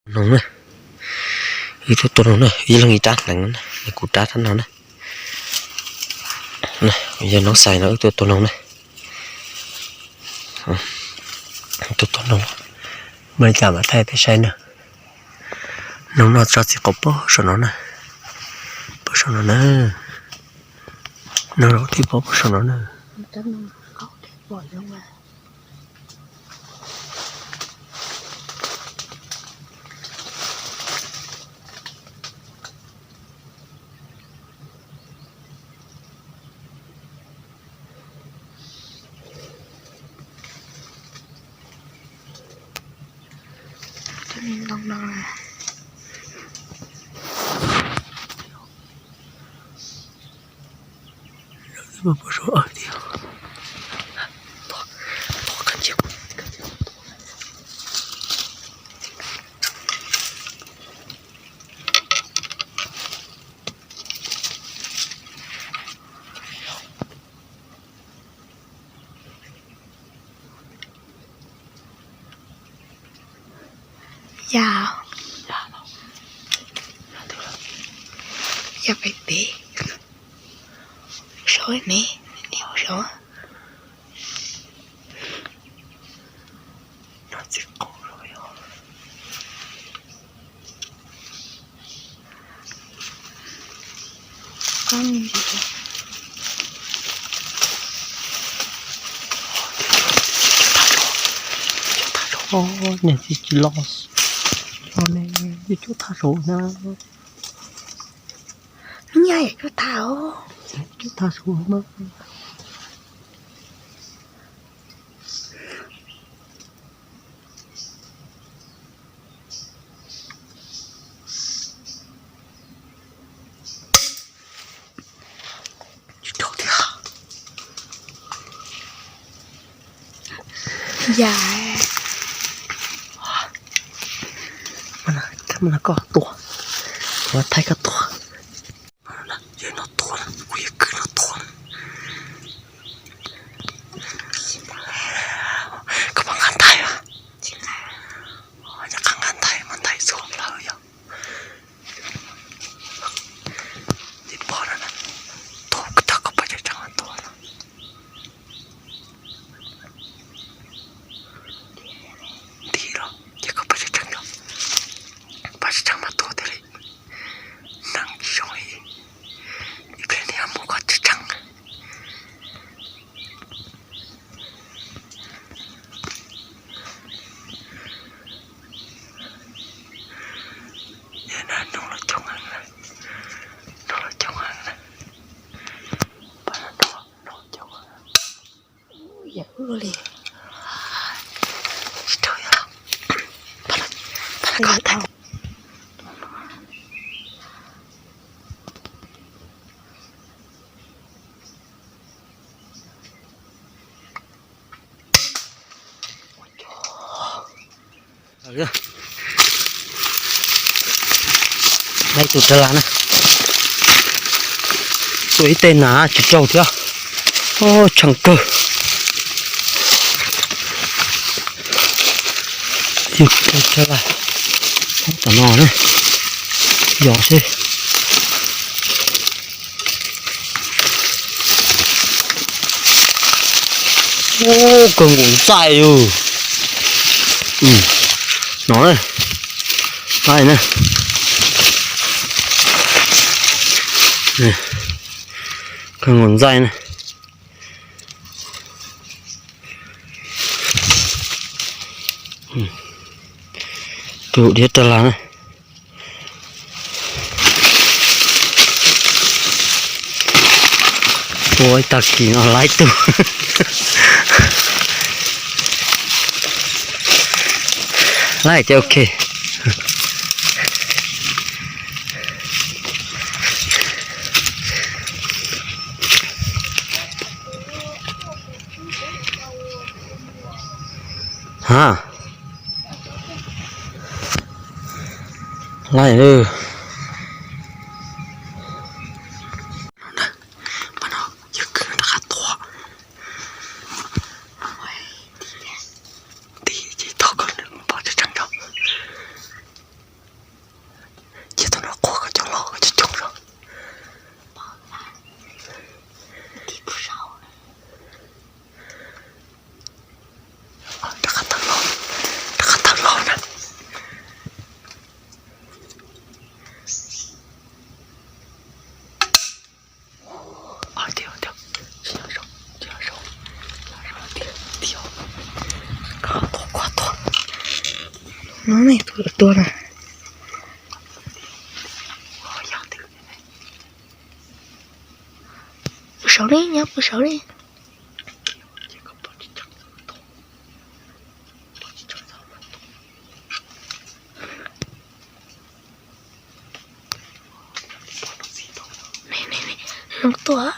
Noog na, wb tuaj tua noog na, ib leeg ib rab hneev no na, kuv rab rab no na. Yog noob xais no wb tuaj tua noog na. Tuaj tua noog, muaj li cas mam thaij peb saib na. Noog no tso txiv qaub pog saum no na, pog saum no na. Noog txiv qaub pog saum no na. Yog, yog pem pem, saum ne, saum. Niag tsis los, los ne, cuab thaj saum na. Nyaj yam cuab thaj os. Cuab thaj saum mas. Tsis raug thiab. Yam. Mas koj tua, kuv thaij koj tua. Yog no tua, kuv yog kwv no tua. Koj puas nqa ntais os? Yog qab nqa ntais mas ntais txhua plaws yog. Tus pog no, tus tag koj poj tseem tseem tua no. Nti los ces koj poj tseem tseem, poj tseem tseem mas tua tiag li. Neeg zoo li ib pliag niag mus koj tseem tseem. Yog no noog los coob heev na, noog los coob heev na, pab no noog los coob heev. Yam ub luaj li. Tsis raug yog, pab no, pab no koj thaij. Laib tus rau las na. Tua ib teg na tsis raug thiab. Tshee kawg. Yus tus rau las, tom no na, yos xwb. Kawg nkaus ntxaij yus. No, na, kawg nkaus ntxaij na. Tus diab rau las na. Ua ib tag kis no laib tug. Laib ces ok. Ha, laib lawm. Mas no yawg kwv rov qab tuaj. Nti ces thov kom nws pom tseeb tseeb tso. Tua na. Pw saud li, nyob pw saud li. Zoo tuaj.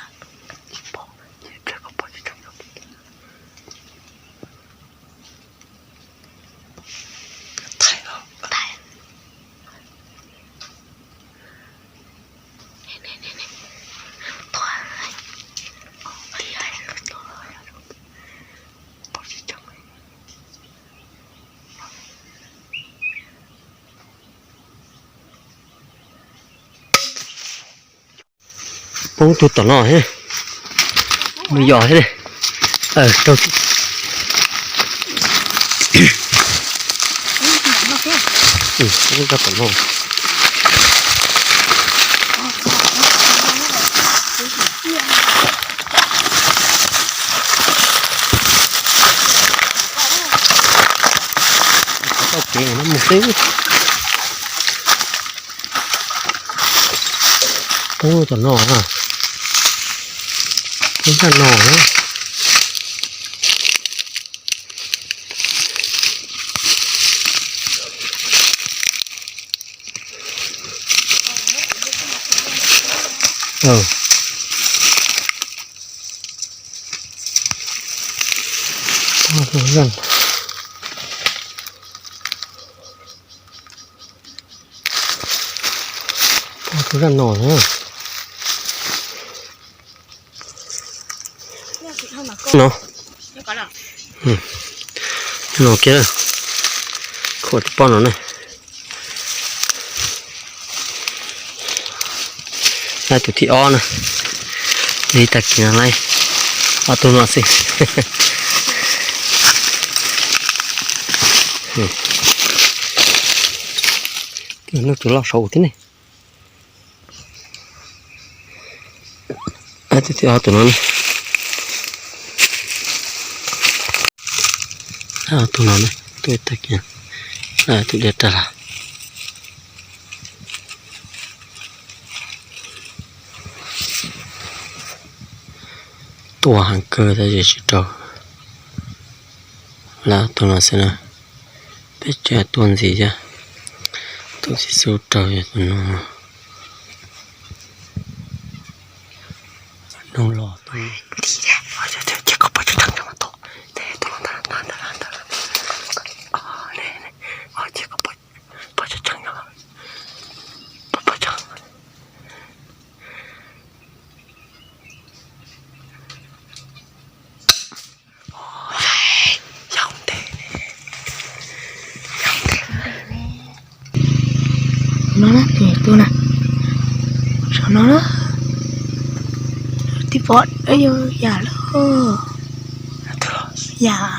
Poob tug tom no thiab. Mus yos thiab ne. Raug. Poob rau tom no. Tau kev no mus xwb. Poob tom no na. Poob tom no na. Poob tus zaj no na. No. No kiag. Khuam tus poj no na. Laib tus thib ob na. Li tag kis no laib ob tug no xwb. Tus no tsuas loj saud thiab ne. Tus thib ob tus no ne. Tus no ne, tus tag kis, tus diav rag las. Tua heev kawg tab sis tsis raug. Lawm tus no xwb na. Peb tseem tua ntxiv thiab. Tus txiv xub raug yog tus no. Noog los tus. No na, tus no na, saum no na, tib pom yam loj, yam.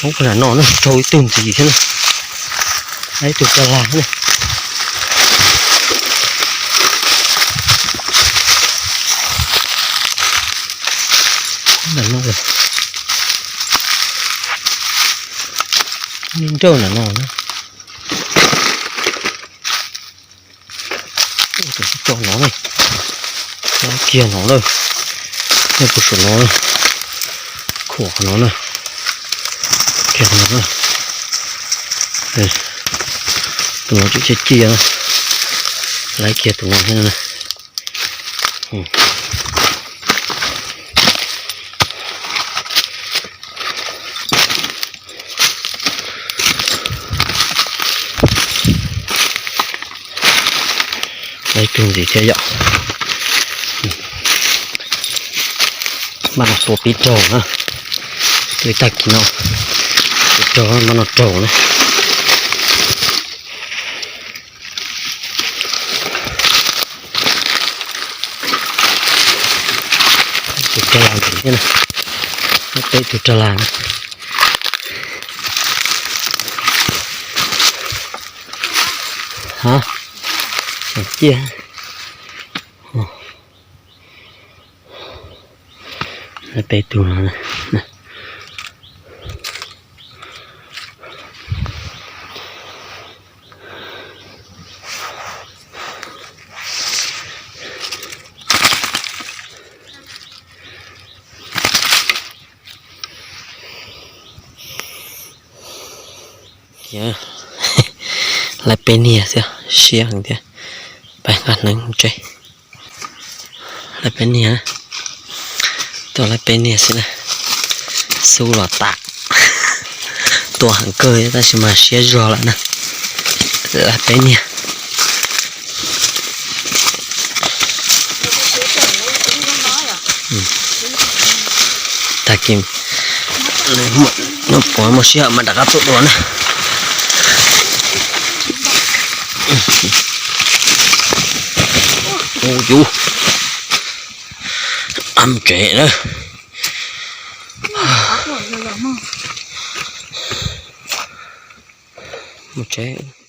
Poob qhov no na, raug ib tug ntxiv thiab na. Ib tug ka lag thiab na. Ntawm no, nrauj ntawm no na. Tus tso no ne, kiag no lawm, nyob puag saum no, khuam qhov no na, kiag qhov no na. Tus no tseem ciaj ciaj na, laib kiag tus no thiab na. Tug ntxiv thiab yom. Npaj no tua pib raug na. Tua tag kis no, pib raug, npaj no raug na. Tus rag las ntxiv thiab na. Peb tus rag las na. Ha, ciaj. Peb tus no. Lawv peb niag xwb, siab heev thiab. Pab nqa hneev mus tsev. Lawv peb niag, tua lawv peb niag xwb na. Xub los tas. Tua heev kawg tab sis mas siab zog lawm na. Lawv peb niag. Tag kis no puas muaj sij hawm mas rov qab tuaj dua na. Ua yus, mus tsev na. Mus tsev.